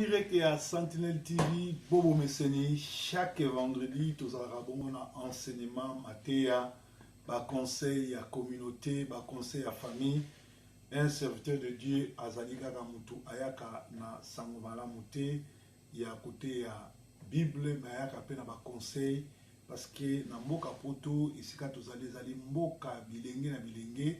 Direct ya Sentinelle TV, Bobo Meseni, chaque vendredi tozalaka bongo na enseignement, mateya, ba conseil ya communauté, ba conseil ya famille. Un serviteur de Dieu azali kaka mutu ayaka na sango malamu te ya koteya Bible, mais ayaka pe na ba conseil parce que na mboka poto esika tozali ezali mboka bilenge na bilenge,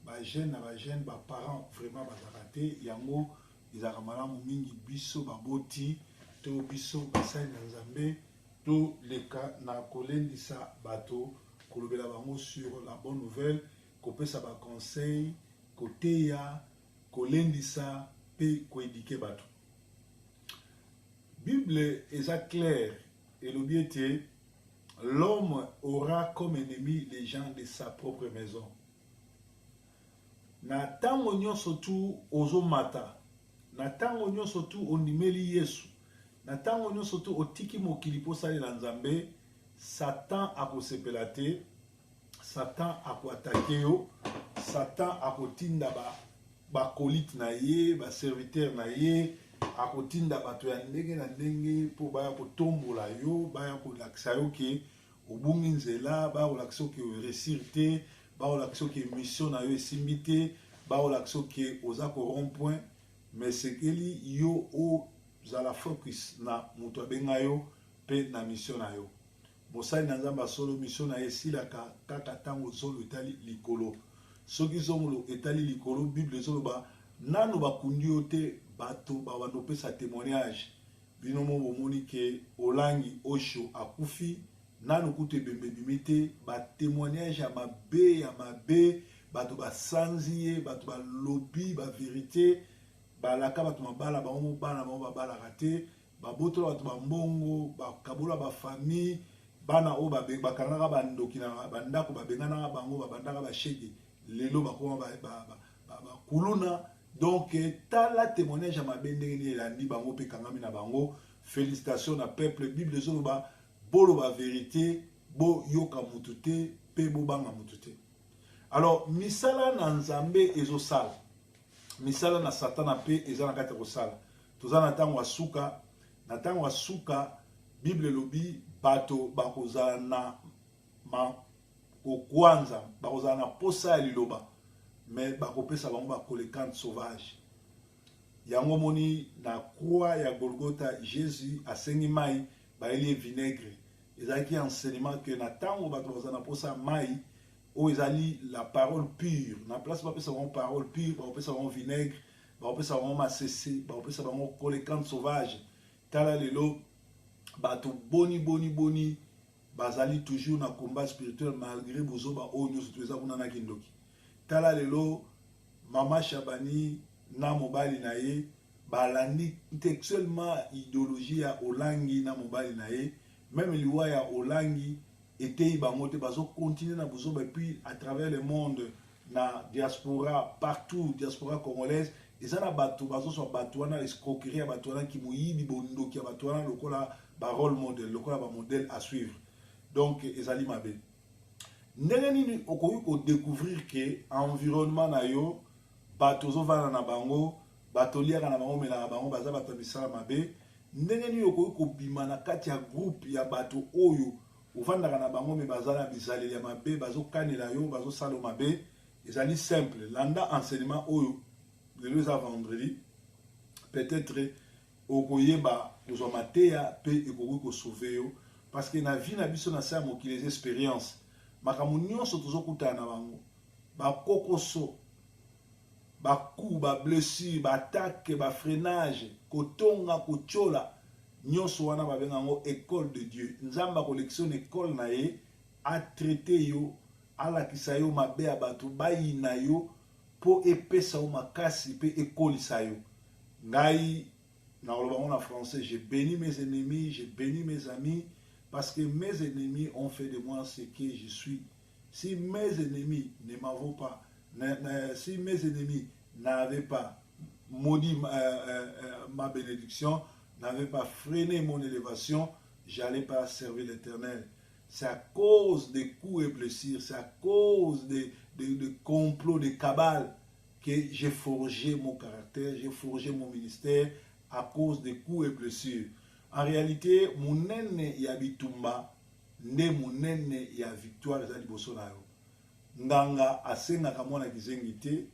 ba jeunes na ba jeunes, ba parents vraiment bazalaka te. Yango ezalaka malamu mingi biso baboti to biso basali na Nzambe toleka na kolendisa bato, kolobela bango sur la bonne nouvelle, kopesa ba conseil, koteya, kolendisa pe koéduquer bato. Bible eza claire, elobi ete l'homme aura comme ennemi les gens de sa propre maison. Na tango nyonso tu ozomata, na tango nyonso tu ondimeli Yesu, na tango nyonso tu otiki mokili mpo osalela Nzambe, Satan akosepela te, Satan akoattaquer yo, Satan akotinda ba acolyte na ye, ba serviteur na ye, akotinda bato ya ndenge na ndenge mpo baya kotombola yo, baya kolakisa yo ke obungi nzela, baya kolakisa yo ke oréussir te, baya kolakisa yo ke mission na yo esimbi te, baya kolakisa yo ke oza ko rond point. Mais esengeli yo ozala focus na moto abenga yo mpe na mission na yo. Mosali na Nzambe asolo, mission na ye esilaka kaka ntango zolo etali likolo. Soki zolo etali likolo, Bible ezoloba nano bakundi yo te, bato babanda kopesa témoignage. Bino mo bomoni ke Olangi Osho akufi, nano kutu ebembe ebimi te, ba témoignage ya mabe ya mabe, bato basanzi ye, bato balobi ba vérité, balaka bato mabala bango, bana bango babalaka te, babotola bato bambongo, bakabola bafamille, bana oyo bakangaka bandoki na bandako, babenganaka bango, babandaka bashege, lelo bakoma bakuluna. Donc tala témoignage ya mabe ndenge nini elandi bango mpe ekangami na bango. Félicitation na peuple. Bible ezoloba boloba vérité, boyoka mutu te mpe bobanga mutu te. Alors misala na Nzambe ezosala, misala na Satana mpe eza na kati ya kosala. Toza na ntango ya suka. Na ntango ya suka, Bible elobi bato bakozala na kokwanza, bakozala na posa ya liloba, mais bakopesa bango bakolekante sauvage. Yango moni na croix ya Golgotha, Jésus asengi mai, bayeli ye vinaigre. Ezalaki enseignement ke na ntango bato bakozala na posa ya mai oyo ezali la parole pure, na place bapesa bango parole pure, bakopesa bango vinaigre, bakopesa bango masese, bakopesa bango kolekante sauvage. Tala lelo bato boni boni boni bazali toujours na combat spirituel malgré bozoba oyo nyonso to eza kuna na kindoki. Tala lelo mama Shabani na mobali na ye balandi textuellement idéologie ya Olangi na mobali na ye. Même liwa ya Olangi eteyi bango te, bazocontinuer na bozoba. Et puis à travers le monde, na diaspora, partout, diaspora congolaise, eza na bato bazozwa bato wana, escroquerie ya bato wana, kimoyibi, bondoki ya bato wana lokola ba rôle modèle, lokola bamodèle à suivre. Donc ezali mabe. Ndenge nini okoki kodécouvrir ke environnement na yo, bato ozovanda na bango, bato oliaka na bango, omelaka bango, baza bato ya misala mabe? Ndenge nini okoki kobima na kati ya groupe ya bato oyo ovandaka na bango me baza na bizaleli ya mabe, bazokanela yo, bazosala yo mabe? Ezali simple. Landa enseignement oyo. Lelo eza vendredi, peut-être okoyeba kozwa mateya mpe ekoki kosauver yo, parce que na vie na biso na se ya mokili eza expérience. Makambo nyonso tozokutana na bango, bakokoso, bacoups, bablessure, baattaque, bafreinage, kotonga, kotiola, nyonso wana babenga yango école de Dieu. Nzambe akolekisa yo na école na ye, atraiter yo, alakisa yo mabe ya bato bayina yo mpo epesa yo makasi mpe ekolisa yo. Ngai nakoloba ngo na français: je bénis mes ennemis, je bénis mes amis, parce que mes ennemis ont fait de moi ce que je suis. Si mes ennemis ne m'avaient pas ne, si mes ennemis n'avaient pas maudit ma bénédiction, n'avaient pas freiné mon élévation, j'allais pas servir l'Éternel. C'est à cause des coups et blessures, c'est à cause des complots, des cabales que j'ai forgé mon caractère, j'ai forgé mon ministère. à cause des coups et blessures. En réalité, monene ya bitumba nde monene ya victoire eza liboso na yo. Nganga asengaka mwana kizengi te.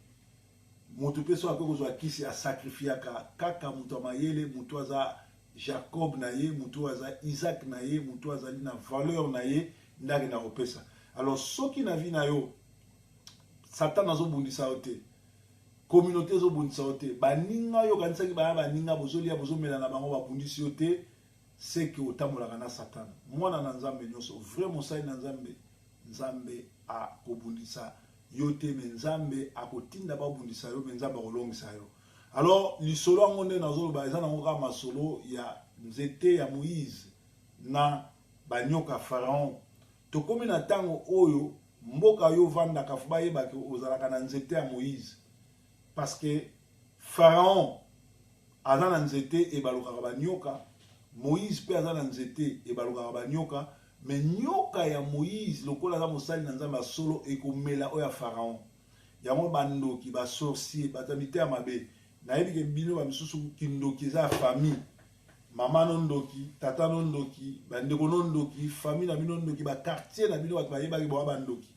Moto mpe soki akoki kozwa kisi asacrifiaka kaka moto ya mayele, moto aza Jacob na ye, moto aza Isaac na ye, moto azali na valeur na ye nde akenda kopesa. Alors soki na vie na yo Satan azobundisa yo te, communauté ezobundisa yo te, baninga oyo okanisaki baya baninga, bozolia bozomela na bango, babundisi yo te, seke otambolaka na Satan. Mwana na Nzambe nyonso, vrai mosali na Nzambe, Nzambe akobundisa yo te, me Nzambe akotinda babundisa yo, me Nzambe akolongisa yo. Alors lisolo yango nde nazoloba eza nango kaka masolo ya nzete ya Moïse na banyoka Pharaon. Tokomi na ntango oyo mboka yo ovandaka fo bayeba ke ozalaka na nzete ya Moïse, parce que Pharaon aza na nzete ebalukaka banyoka, Moïse mpe aza na nzete ebalukaka banyoka, me nyoka ya Moïse lokola aza mosali na Nzambe ya solo ekomela oyo ya Pharaon. Yango bandoki, ba sorcier, bato ya mitema mabe, nayebi ke bino ba misusu kindoki eza ya famille. Mama no ndoki, tata no ndoki, bandeko no ndoki, famille na bino ndoki, ba quartier na bino bato bayebaki boa bandoki.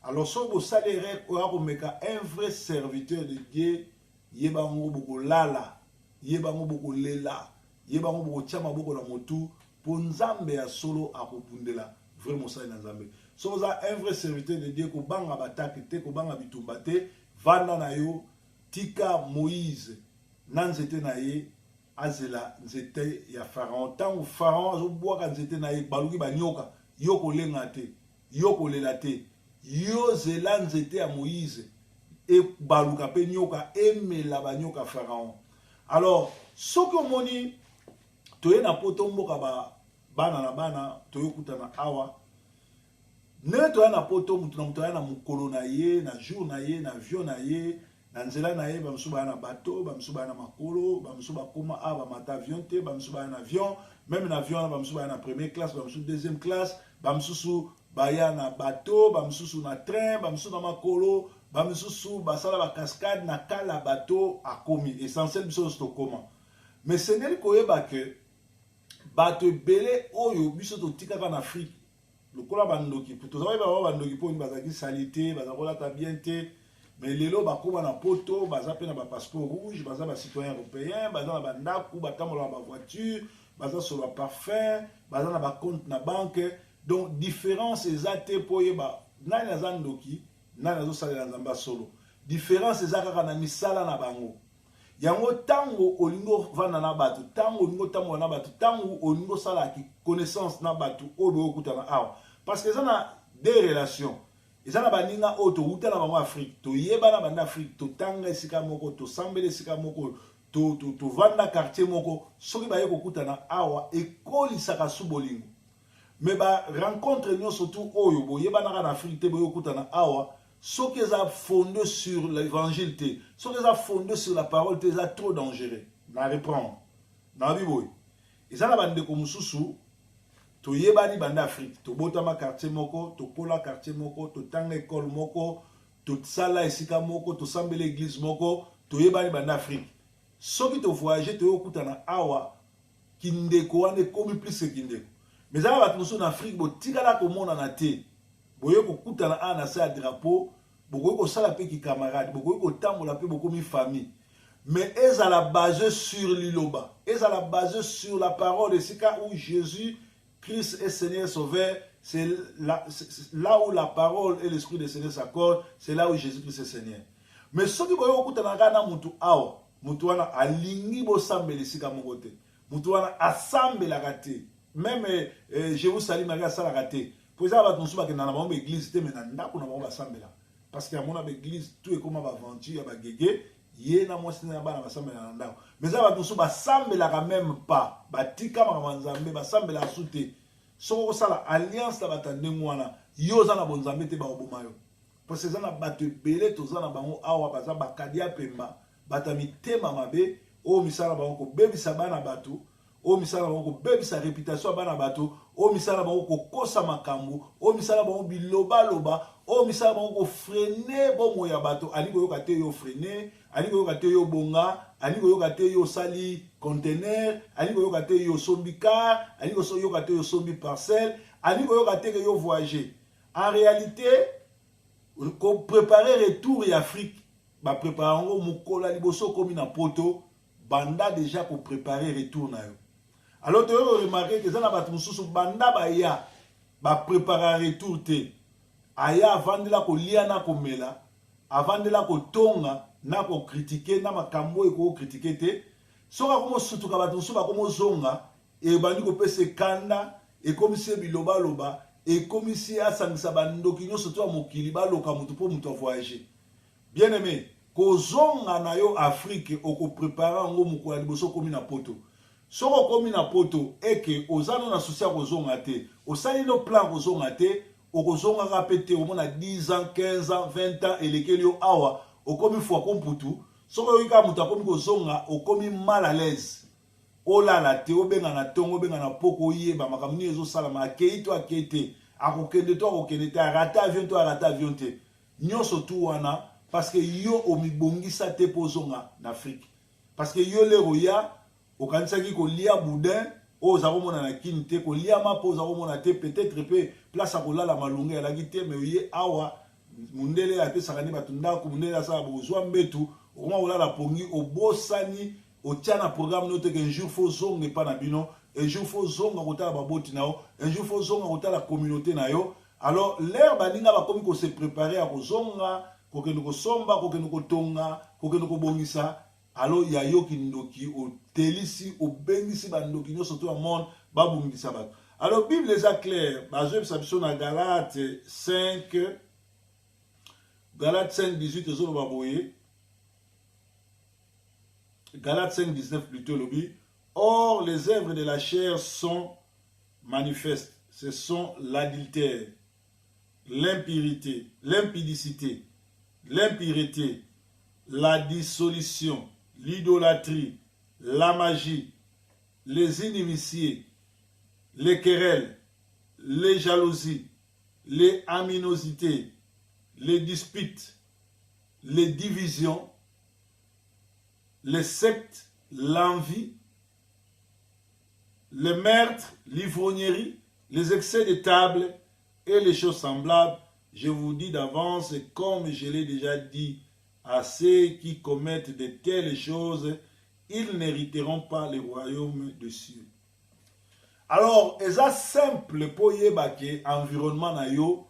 Alors soki bosali erreur oyo akomeka un vrai serviteur de Dieu, yeba yango bokolala, yeba yango bokolela, yeba yango bokotia maboko na motu, mpo Nzambe ya solo akobundela vrai mosali na Nzambe. Soki oza un vrai serviteur de Dieu, kobanga batake te, kobanga bitumba te, vanda na yo, tika Moïse na nzete na ye azela nzete ya Pharaon. Ntango Pharaon azobwaka nzete na ye, baluki banyoka, yo kolenga te, yo kolela te, yo zela nzete ya Moïse ebaluka mpe nyoka emela banyoka Pharaon. Alors soki omoni toye na poto mboka ba bana na bana toyokutana awa ndenge toya na poto, moto na moto aya na mokolo na ye, na jour na ye, na avion na ye, na nzela na ye. Bamosusu baya na bateau, bamosusu baya na makolo, bamosusu bakoma awa bamata avion te, bamosusu baya na avion. Même na avion wana, bamosusu baya na première classe, bamosusu deuxième classe, bamosusu baya na bateau, bamosusu na train, bamosusu na makolo, bamosusu basala bacascade na kala bateau akomi. Essentiel biso nyonso tokoma, mais sengeli koyeba ke bato ebele oyo biso totikaka na Afrique lokola bandoki, toza koyeba bango bandoki mpo bazalaki sali te, baza kolata bien te, mais lelo bakóma na poto, baza mpe na bapasseport rouge, baza bacitoyen européen, baza na bandako, batambola na bavoiture, baza solo parfum, baza na bacompte na banque. Donc différence eza te mpo oyeba nani aza ndoki, nani azosalela Nzambe ya solo. Différence eza kaka na misala na bango. Yango ntango olingi ovanda na bato, ntango olingi otambola na bato, ntango olingi osala connaissance na bato oyo boyokutana awa, parce que eza na deux relations. Eza na baninga oyo towuta na bango Afrique, toyebana banda Afrique, totanga esika moko, tosambela esika moko, tovanda quartier moko. Soki baye kokutana awa, ekolisaka su bolingo. Me barencontre nyonso tu oyo boyebanaka na Afrique te, boyokutana awa, soki eza fondé sur l'évangile te, soki eza fondé sur la parole te, eza trop dangereux. Na reprendre, nayebi boye, eza na bandeko mosusu toyebani banda Afrique, tobotama quartier moko, tokola quartier moko, totanga ekole moko, tosala esika moko, tosambela église moko, toyebani banda Afrique. Soki tovoyage, toyokutana awa, kindeko wana ekomi plus ke kindeko. Mais eza na bato mosusu na Afrique botikala komonana te, boye kokutana awa na se ya drapeau, bokoki kosala mpe kikamarade, bokoki kotambola mpe bokomi famille. Mais ezala basé sur liloba, ezala basé sur la parole. Esika où Jésus Christ est Seigneur Sauveur, c'est là, là où la parole et l'esprit de Seigneur s'accordent, c'est là où Jésus Christ est Seigneur. Mais soki boye kokutana kaka na mutu awa, mutu wana alingi bosambela esika moko te, mutu wana asambelaka te, même je vous salue Marie asalaka te, po eza bato mosusu bakenda na bango baeglise te, me na ndako na bango basambelaka, parce que amona baeglise tout ekóma baaventure ya bagege. Ye na mwasi na bana basambelaka na ndako. Mais eza bato mosusu basambelaka même pas, batika makambo ya Nzambe, basambelaka su te. Soki okosala alliance na bato ya ndenge wana, yo oza na bonzambe te, bakoboma yo. Parce eza na bato ebele toza na bango awa, baza bakadia pemba, bato ya mitema mabe, oyo misala bango kobebisa bana bato, oyo misala bango kobebisa réputation ya bana bato, oyo misala bango kokosa makambo, oyo misala bango bilobaloba, oyo misala bango kofreiner bomoi ya bato. Alingi koyoka te yo freiner, alingi koyoka te yo bonga. Alingi koyoka te yo osali conteneur, alingi koyoka te yo osombi car, alingi koyoka te yo osombi parcelle, alingi koyoka te ke yo voyager. En réalité, ko préparer retour ya Afrique, ba prépare yango mokolo ya liboso okomi na poto, banda déjà ko préparer retour na yo. Alors toyei ko remarquer ke eza na bato mosusu banda baya ba prépare retour te. Aya avandela kolia na komela, avandela kotonga na ko critiquer na makambo oyo ekoki critiquer te. Soki akomi osutuka, bato mosusu bakomi ozonga, ebandi kopesa ekanda, ekomisi ye bilobaloba, ekomisi ye asangisa bandoki nyonso to ya mokili baloka motu mpo moto avoyage. Bien aimé, kozonga na yo Afrique, okoprépare yango mokolo ya liboso okomi na poto. Soki okomi na poto eke oza no na souci ya kozonga te, osali no plan kozonga te, okozongaka mpe te. Omona 10 ans, 15 ans, 20 ans elekeli yo awa, okomi fwako mputu. Soki oyoki kaka moto akomi kozonga, okomi mal à l'aise, olala te, obenga na ntongo, obenga na poko, oyeba makambo nini ezosalama, akei to akei te, akokende to akokende te, arate avion to arate avion te, nyonso tu wana parce que yo omibongisa te mpo ozonga na Afrique. Parce que yo lero ya okanisaki kolia boudin oyo oza komona na kini te, kolia mapa oza komona te, peut-être mpe place ya kolala malonga elaki te, mais oye awa, mundele apesaka nde bato ndako, mundele asala bozwa mbetu, okoma kolala pongi, obosani otia na programme no te ke un jour faut ozonga epa na bino, un jour faut ozonga kotala baboti na yo, un jour faut ozonga kotala communauté na yo. Alors l'heure baninga bakomi kose préparer ya kozonga, kokende kosomba, kokende kotonga, kokende kobongisa, alors ya yo kindoki otelisi, obengisi bandoki nyonso to ya monde babongisa bato. Alors Bible eza claire, bazoyebisa biso na Galate 5, Galate 5 18, ezoloba boye, Galate 5 19 plutôt, elobi: "Or les œuvres de la chair sont manifestes, ce sont l'adultère, l'impurité, l'impudicité, l'impureté, la dissolution, l'idolâtrie, la magie, les inimitiés, les querelles, les jalousies, les animosités, les disputes, les divisions, les sectes, l'envie, le meurtre, l'ivrognerie, les excès de table et les choses semblables. Je vous dis d'avance, comme je l'ai déjà dit à ceux qui commettent de telles choses, ils n'hériteront pas le royaume des cieux." Alors, eza simple mpo oyeba ke environnement na yo,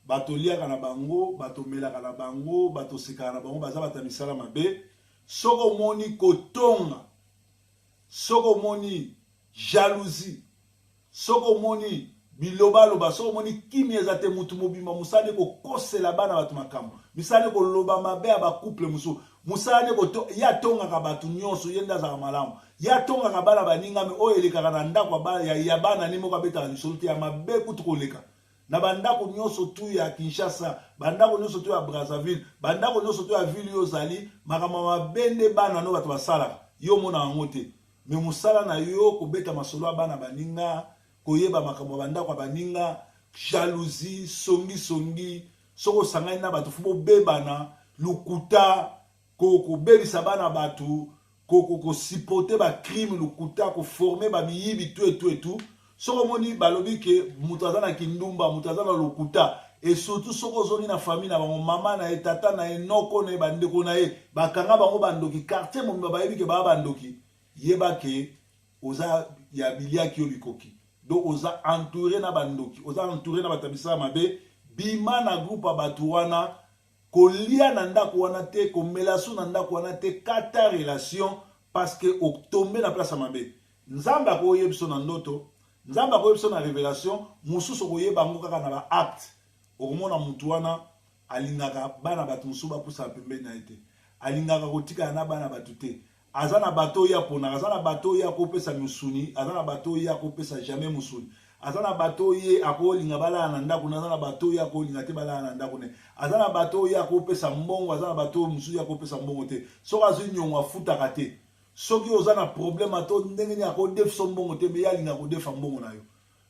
bato liaka na bango, bato melaka na bango, bato sekaka na bango, baza bato ya misala mabe. Soki omoni kotonga, soki omoni jalousie, soki omoni bilobaloba, soki omoni kimia eza te, mutu mobimba mosala nde kokosela bana bato makambo, misala nde koloba mabe ya bacouple mosusu, mosala nde ye atongaka bato nyonso, ye nde azalaka malamu, ye atongaka bana baningami. Oyo elekaka na ndako ya bana ni moko abetaka lisolo te ya mabe kutu koleka na bandako nyonso tu ya Kinshasa, bandako nyonso tu ya Brazzaville, bandako nyonso tu ya ville oyo ozali. Makambo mabe nde bana no bato basalaka, yo omona yango te, mais mosala na yo kobeta masolo ya bana baninga, koyeba makambo ya bandako ya baninga, jalousie, songisongi. Soki osangani na bato, faut bobebana, lokuta, kobebisa bana bato, kosupporter bacrime, lokuta, koformer bamiyibi, tu etu etu. Soki omoni balobi ke moto aza na kindumba, moto aza na lokuta, et surtout soki ozongi na famille na bango, mama na ye, tata na ye, noko na ye, bandeko na ye, bakanga bango bandoki, quartier mobimba bayebi ke baa bandoki, yeba ke oza ya biliaki yo bikoki. Donc oza entouré na bandoki, oza entouré na bato ya misala mabe. Bima na groupe ya bato wana, kolia na ndako wana te, komela so na ndako wana te, kata relation, parce que otombe na place ya mabe. Nzambe akoyeba biso na ndoto, Nzambe akoyeba biso na révélation mosusu, okoyeba yango kaka na baacte. Okomona motu wana alingaka bana bato mosusu bapusana pembeni na ye te, alingaka kotikala na bana bato te, aza na bato oyo aponaka, aza na bato oyo akopesa misuni, aza na bato oyo akopesa jamais mosuni, aza na bato oyo akolinga balala na ndako ne, aza na bato oyo akolinga te balala na ndako ne, aza na bato oyo akopesa mbongo, aza na bato oyo mosusu akopesa mbongo te. Soki azwi niongo, afutaka te. Soki oza na problème, ato ndenge nini, akodefisa mbongo te, mais ye alingaka kodefa mbongo na yo.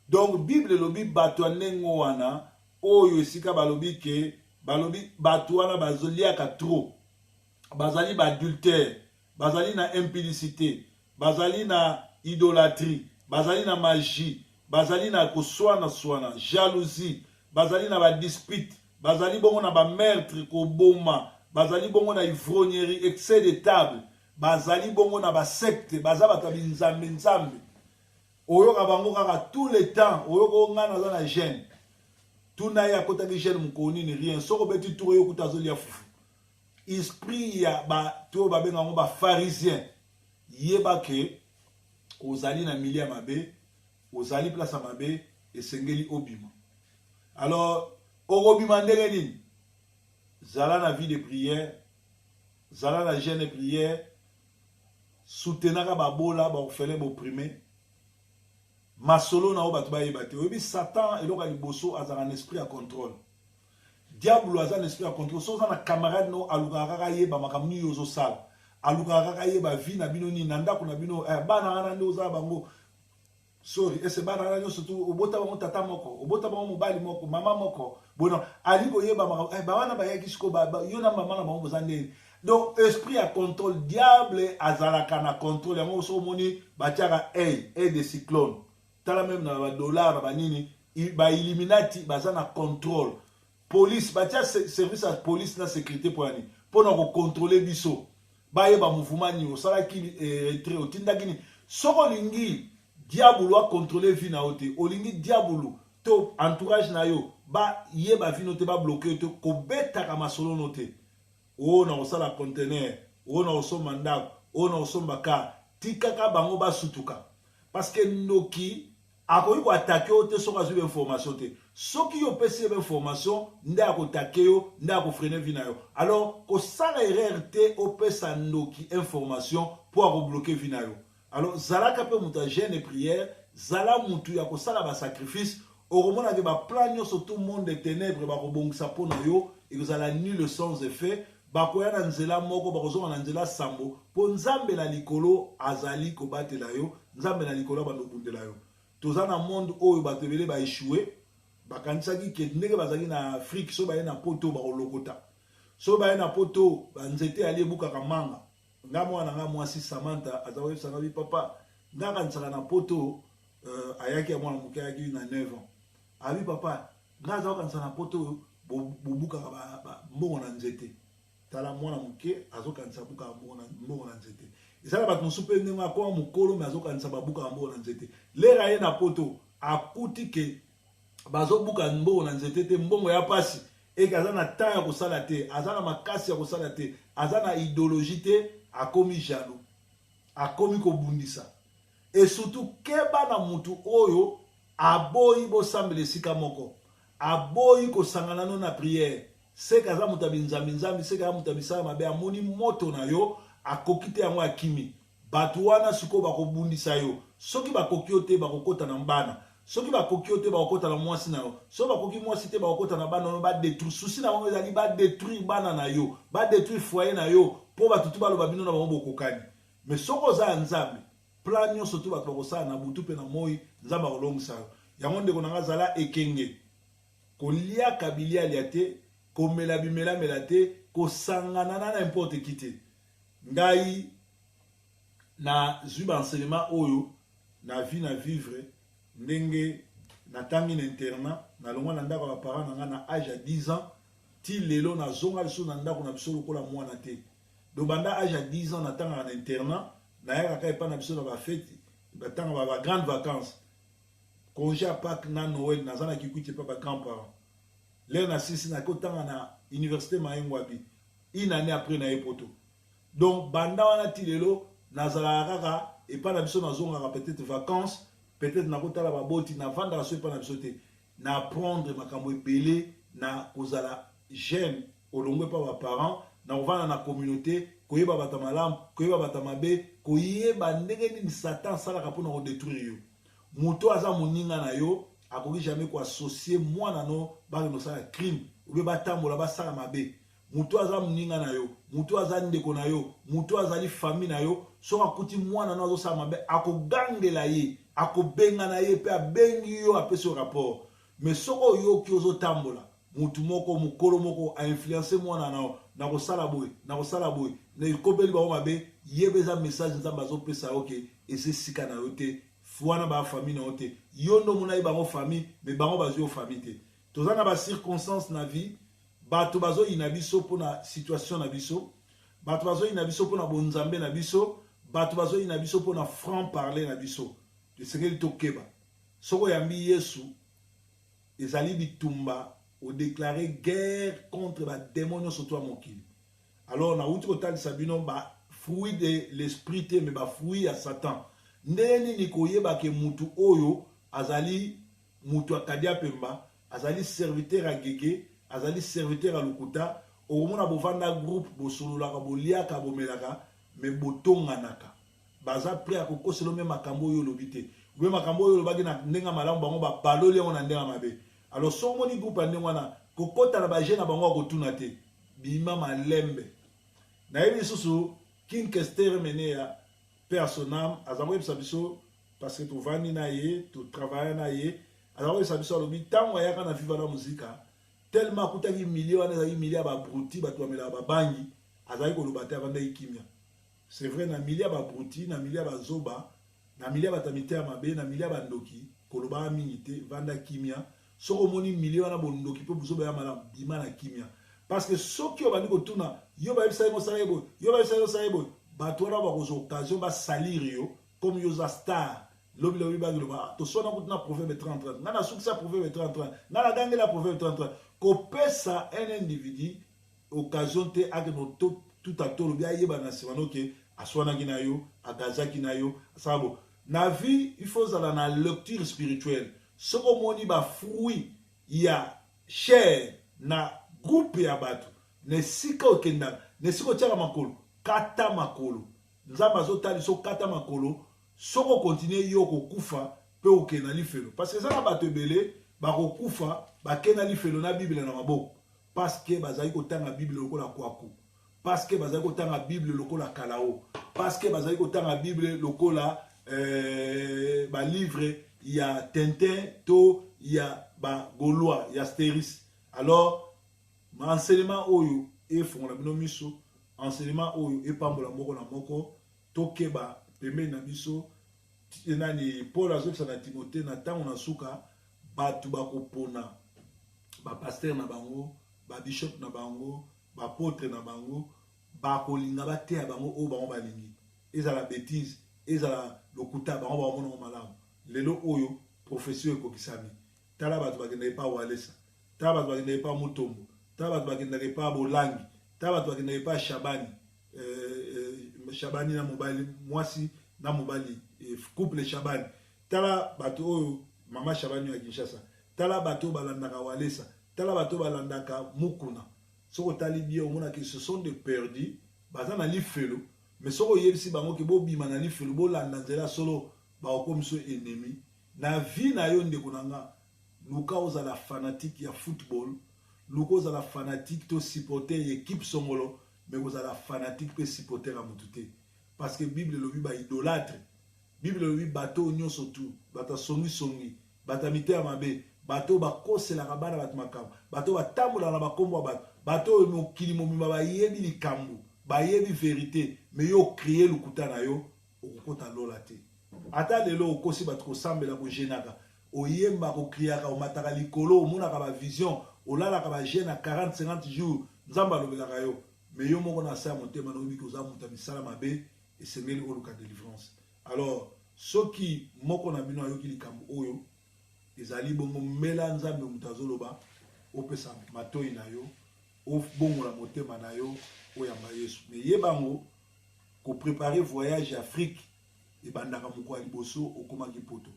Donc Bible elobi bato ya ndenge wana oyo esika balobi ke balobi bato wana bazoliaka trop, bazali baadultère. Bazali na impudicite, bazali na idolatrie, bazali na magie, bazali na koswana-swana, jalousie, bazali na ba disputes, bazali bongo na ba meurtres, koboma, bazali bongo na ivrognerie, excès de table, bazali bongo na ba sectes, baza bato ya binzambe-nzambe. Oyoka bango kaka tout le temps, oyoka o ngai naza na jeune. Tuna ye akotaki jeune mokolo nini, rien. Soki obeti tour ye okuta azolia fufu. Esprit ya bato oyo babenga yango ba pharisien, yeba ke ozali na milieu ya mabe, ozali place ya mabe, esengeli obima. Alors okobima ndenge nini? Zala na vie de prière, zala na jeune prière, soutenaka babola, ba orphelin, ba opprimé. Masolo na yo bato bayeba te. Oyebi Satan eloko ya liboso azalaka na esprit ya contrôle. Diabolo aza na esprit ya contrôle. Soki oza na camarade no alukaka kaka ayeba makambo nini yo ozosala. Alukaka kaka ayeba vie na bino nini na ndako na bino eh, bana wana nde oza bango sorry ese bana wana nyonso tu obota bango tata moko obota bango mobali moko mama moko bona ali koyeba makambo eh, bawana bayaki siko ba, ba, yo na mama na bango boza ndeni donc esprit ya contrôle diable azalaka na contrôle yango soki omoni batiaka ey ey de cyclone tala meme na badollar na banini bailluminati baza na contrôle police batia service ya police na sécurité mpo ya nini mpo na kocontrôle biso bayeba mouvement nini osalaki eh, retrait otindaki nini soki olingi diabulu acontrôle vie na yo te olingi diabulu to entourage na yo bayeba vie no te babloke yo te kobetaka masolo no te oyo na kosala conteneur oyo na kosomba ndako oyo na kosomba car tikaka bango basutuka parce que ndoki akoki koatake yo te soki azwi bainformation te soki yo opesi ye bainformation nde akotake yo nde akofrene vie na yo alors kosala erreur te opesa ndoki information mpo akobloke vie na yo alors zalaka mpe moto ya jeune prière zala motu ya kosala basacrifice okomona ke baplan nyonso tout monde de ténèbre bakobongisa mpo na yo ekozala nul sans effet bakoya na nzela moko bakozonga na nzela sambo mpo nzambe na likolo azali kobatela yo nzambe na likolo abanda kobundela yo toza na monde oyo bato ebele baechoue bakanisaki ke ndenge bazalaki na afrike so baye na poto bakolokota so baye na poto banzete yali ebukaka manga nga mwana nga mwasi samantha aza koyebisa nga bi papa nga akanisaka na poto euh, ayaki ya mwana moke ayaki na 9 ans abi papa nga aza kokanisa na poto bobukaka mbongo na nzete tala mwana moke azokanisa abukaka mbongo na nzete eza na bato mosusu mpe ndenge akoma mokolo me azokanisa babukaka mbongo na nzete lere aye na poto akuti ke bazobuka mbongo na nzete te mbongo ya mpasi eke aza na temps ya kosala te aza na makasi ya kosala te aza na idéologie te akomi jaloux akomi kobundisa et surtout keba na mutu oyo aboyi bosambela esika moko aboyi kosangana no na prière seke aza moto ya binzambi-nzambi seke aza moto ya misala mabe amoni moto na yo akoki te yango akimi bato wana sikoyo bakobundisa yo soki bakoki yo te bakokota na bana soki bakoki yo te bakokota na mwasi na yo soki bakoki mwasi te bakokota na bana no badétruire susi na bango ezali badétruire bana na yo badétruire foyer na yo mpo bato tu baloba bino na bango bokokani mais soki oza ya nzambe plan nyonso tu bato bakosala na butu mpe na moi nzambe akolongisa yo yango ndeko na nga zala ekenge koliaka bilialia te komela bimelamela te kosangana na n'importe qui te ngai nazwi baenseignement oyo na vie na vivre ndenge natangi na internat nalongwa na ndako ya baparent na ngai na age ya 10 ans ti lelo nazonga lisusu na ndako na biso lokola mwana te donc banda age ya 10 ans natangaka na internat nayaka kaka epai na biso na bafeti batanga ba grande vacances congé ya Pâques na Noël naza na Kikwit epa ba grand parents lere na sisi naki kotanga na université Maengwabi une année après na ye poto donc banda wana ti lelo nazalaka kaka epai na biso nazongaka peut-être vacances peut-être nakotala baboti navandaka so epai na biso te na apprendre makambo ebele na kozala jeune olongwe epa baparent na kovanda na communauté koyeba bato malamu koyeba bato mabe koyeba ndenge nini satan asalaka mpona kodétruire yo moto aza moninga na yo akoki jamais koassocie mwana no bakende kosala crime obe batambola basala mabe moto aza moninga na yo moto aza ndeko na yo moto azali famille na yo soki akuti mwana no azosala mabe akogangela ye akobengana ye mpe abengi yo apesi yo rapport mais soki oyoki ozotambola motu moko mokolo moko ainfluence mwana na yo na kosala boye na kosala boye na ekobeli bango mabe Yeba eza message Nzambe azopesa yo ke eza esika na yo te, wana ba famille na yo te. Yo nde omonaki bango famille, mais bango bazwi yo famille te. Toza na ba circonstances na vie, bato bazoyina biso mpona situation na biso, bato bazoyina biso mpona bonzambe na biso, bato bazoyina biso mpona franc parler na biso. Esengeli tokeba. Soki oyambi Yesu, ezali bitumba, odeklare guerre contre ba demon nyonso to ya mokili. Alors nauti kotalisa bino ba fruit de l'esprit te, mais ba fruit ya Satan. Ndenge nini koyeba ke mutu oyo azali mutu ya kadia pemba, azali serviteur ya gege, azali serviteur ya lokuta? Okomona bovanda groupe, bosololaka, boliaka, bomelaka, mais botonganaka. Baza prêt ya kokosela me makambo oyo olobi te, obe makambo oyo olobaki na ndenge malamu, bango babaloli yango na ndenge mabe. Alors soki omoni groupe ya ndenge wana, kokota na baje na bango ya kotuna te, bima malembe. Nayebi lisusu King Kester Menea, mpe ya son âme, aza koyebisa biso, parce que tovandi na ye, totravailla na ye. Aza koyebisa biso, alobi ntango ayaka na Viva la Musica, tellement akutaki milieu wana ezalaki milieu ya babruti, bato bamelaka babangi, azalaki koloba te, avandaki kimia. C'est vrai, na milieu ya babruti, na milieu ya bazoba, na milieu ya bato ya miteya mabe, na milieu ya bandoki, kolobaka mingi te, vanda kimia. Soki omoni milieu wana bondoki mpe bozoba ya malamu, bima na kimia, parce que soki obandi kotuna, yo bayebisa ye mosala ye boye, yo bayebisa ye osala ye boye, bato wana bakozwa occasion basalir yo. Comme yo oza star, lobi lobi bakiloba toswana kutu na Proverbe 30 30, ngai nasukisa Proverbe 30 30, ngai nagangela Proverbe 30 30. Kopesa un individu occasion te akende tuta tolobi, ayeba na nsima noke aswanaki na yo, agazaki na yo, asala bo. Na vie, il faut ozala na lecture spirituelle. Soki omoni bafruit ya chair na groupe ya bato, na esika okendaka, na esika otiaka makolo, kata makolo. Nzambe azotalisa, okata makolo. Soki okontinue, yo okokufa mpe okende na lifelo, parce que eza na bato ebele bakokufa, bakende na lifelo na Bible na maboko, parce que bazali kotanga Bible lokola kwaku, parce que bazali kotanga Bible lokola kalao, parce que bazali kotanga Bible lokola balivre ya Tintin to ya bagaulois ya Astérix. Alors enseignement oyo efongola bino miso, enseignement oyo epambola moko na moko. Tokeba pembeni na biso. Nani Paul azobisa na Timote, na ntango na suka bato bakopona bapasteur na bango, babishop na bango, baapôtre na bango, bakolinga bateya bango oyo bango balingi, ezala bétise, ezala lokuta, bango bakomonango malamu. Lelo oyo prophétie oyo ekokisami. Tala bato bakendaka epa Walesa, tala bato bakendaka epa Mutombo, tala bato bakendaka epa Bolangi, tala bato bakendaka epa Shabani, Shabani na mobali, mwasi na mobali, couple Shabani. Tala bato oyo, mama Shabani ya Kinshasa, tala bato oyo balandaka Walesa, tala bato oyo balandaka Mukuna. Soki otali bien, omonaki ce sont des perdus, baza na lifelo. Mais soki oyebisi bango ke bobima na lifelo, bolanda nzela solo, bakokomisa ennemi na vie na yo. Ndeko na nga, luka ozala fanatique ya football, luka ozala fanatique to supporter ya équipe songolo, mais kozala fanatique mpe supporter ya motu te, parce que Bible elobi baidolâtre, Bible elobi bato oyo nyonso tu, bato ya songisongi, bato ya miteya mabe, bato oyo bakoselaka bana bato makambo, bato oyo batambolaka na bakombo ya bato, bato oyo mokili mobimba bayebi likambo, bayebi vérité, mais yo ocréer lokuta na yo, okokota lola te. Ata lelo okosi bato, kosambela, kojeûnaka, oyemba, kocriaka, omataka likolo, omonaka bavision, olalaka bajeûne ya 40 50 jours, Nzambe alobelaka yo, mais yo moko na se ya motema na oyebi oza moto ya misala mabe. Esengeli oluka délivrance. Alors soki moko na bino ayoki likambo oyo ezali bongo, mbela Nzambe moto azoloba, opesa matoi na yo, obongola motema na yo, oyamba Yesu. Mais yeba yango, koprépare voyage ya Afrique ebandaka mokolo ya liboso okomaki Poto.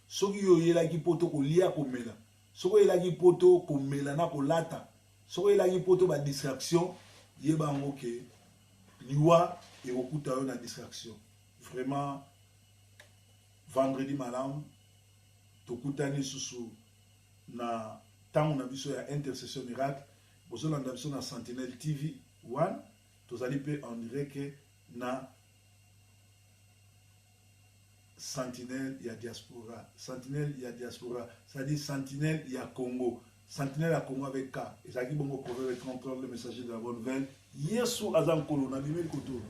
Soki yo oyelaki Poto kolia, komela, soki oyelaki Poto komela na kolata, soki oyelaki Poto badistraction, yeba yango ke liwa ekokuta yo na distraction. Vraiment, vendredi malamu. Tokutani lisusu na ntango na biso ya intercession miracle. Bozolanda biso na Sentinelle TV 1, tozali mpe en direct na Sentinelle ya diaspora, Sentinelle ya diaspora, c'est-à-dire Sentinelle ya Congo, Sentinelle ya Congo avec K. Ezalaki bongo Proverbe 33, le messager de la bonne nouvelle. Yesu aza nkolo na bimeli kotolo.